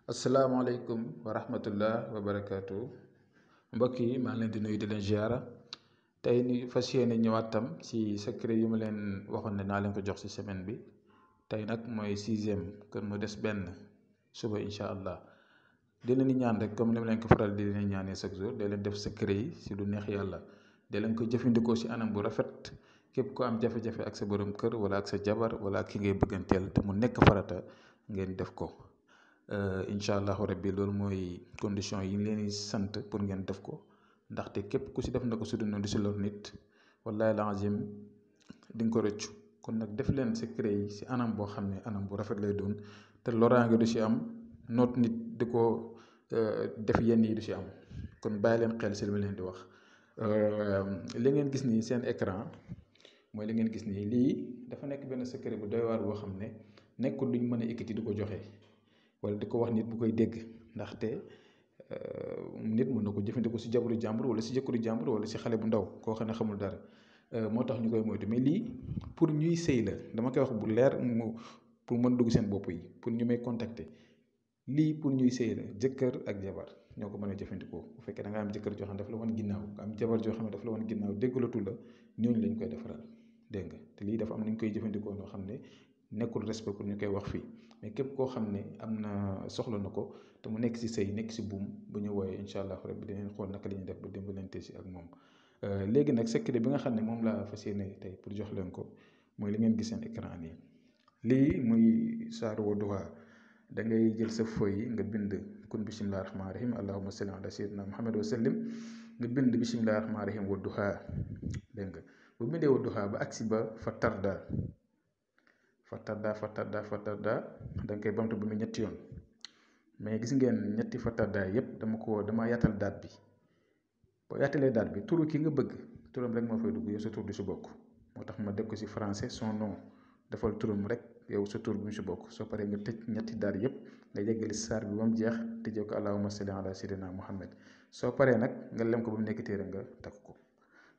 asalaamaaleykum wa rahmatullah wa barakaatu mbokk yi maa ngi leen di nuyu di leen ziara tey ni fas yéene ñëwaat tam ci secret yi ma leen waxoon ne naa leen ko jox ci semaine bi tey nag mooy 6e kon mu des benn suba incha allah dina ni ñaan rek comme ni ma leen ko faral di leen ñaanee chaque jour day leen def secret yi ci lu neex yàlla day leen ko jëfandikoo ci anam bu rafet képp ko am jafe-jafe ak sa borom kër wala ak sa jabar wala ak ki ngay bëgganteel te mu nekk farata ngeen def ko. incha allahu rabbi loolu mooy condition yi leen di sant pour ngeen def ko ndaxte képp ku si def na ko su dul noonu di si lor nit wallahi lazim di nga ko rëccu kon nag def leen secret yi si anam boo xam ne anam bu rafet lay doon te loraange du si am noot nit di ko def yenn yi du si am kon bàyyi leen xel si li ma leen di wax. li ngeen gis nii seen écran mooy li ngeen gis nii lii dafa nekk benn secret bu doy waar boo xam ne nekkul luñ mën a ekkati di ko joxe. wala di ko wax nit bu koy dégg ndaxte nit mën na ko jëfandikoo si jabaru jàmbur wala si jëkkëru jàmbur wala si xale bu ndaw koo xam ne xamul dara moo tax ñu koy moytu mais lii pour ñuy sëy la dama koy wax bu leer mu pour mën dugg seen bopp yi pour ñu may contacter lii pour ñuy sëy la jëkkër ak jabar ñoo ko mën a jëfandikoo bu fekkee da nga am jëkkër joo xam ne daf la wan ginnaaw nga am jabar joo xam ne daf la wan ginnaaw déggalatu la ñooñu lañ koy defaral dégg nga te lii dafa am nañ koy jëfandikoo noo xam ne nekkul respect pour ñu koy wax fii mais képp koo xam ne am na soxla na ko te mu nekk si sëy nekk si buum bu ñu wooyee incha allah rabbi dinañ xool naka la ñuy def ba dimbalante si ak moom. léegi nag secret bi nga xam ne moom laa fas yéene tey pour jox leen ko mooy li ngeen gis seen écran yi lii muy saaru Wadduha da ngay jël sa feuille nga bind kun bisimilah rahmaani rahim allahumma salli ala sayyidina muhammad wa sallim nga bind bisimilah rahmaani rahim Wadduha dégg nga bu bindee Wadduha ba agsi ba fa tarda da nga koy bamtu ba mu ñetti yoon mais gis ngeen ñetti fa tarda yépp dama yaatal daat bi boo yaatalee daat bi turu ki nga bëgg turam rek moo fay dugg yow sa tur du si bokk moo tax ma def ko si français son nom defal turam rek yow sa tur bu mu si bokk soo paree nga tëj ñetti daat yépp nga yeggali saar bi ba mu jeex tëjee ko allahumma salli ala sayyidina muhammad soo paree nag nga lem ko ba mu nekk téere nga takk ko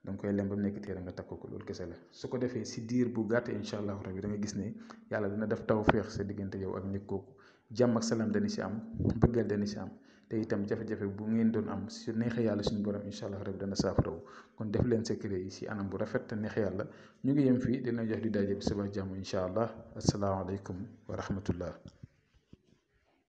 danga koy lem ba mu nekk téere nga takk ko loolu kese la su ko defee si diir bu gàtt incha allahu rabi da nga gis ne yàlla dina def tawféex sa diggante yow ak nit kooku jàmm ak salaam dana si am bëggal dana si am te itam jafe-jafe bu ngeen doon am su neexee yàlla suñu borom incha allah rabi dana saafarawu kon def leen secret yi si anam bu rafet te neex yàlla ñu ngi yem fii dina jox di daje bi suba jàmm incha allah asalaamaaleykum wa rahmatullah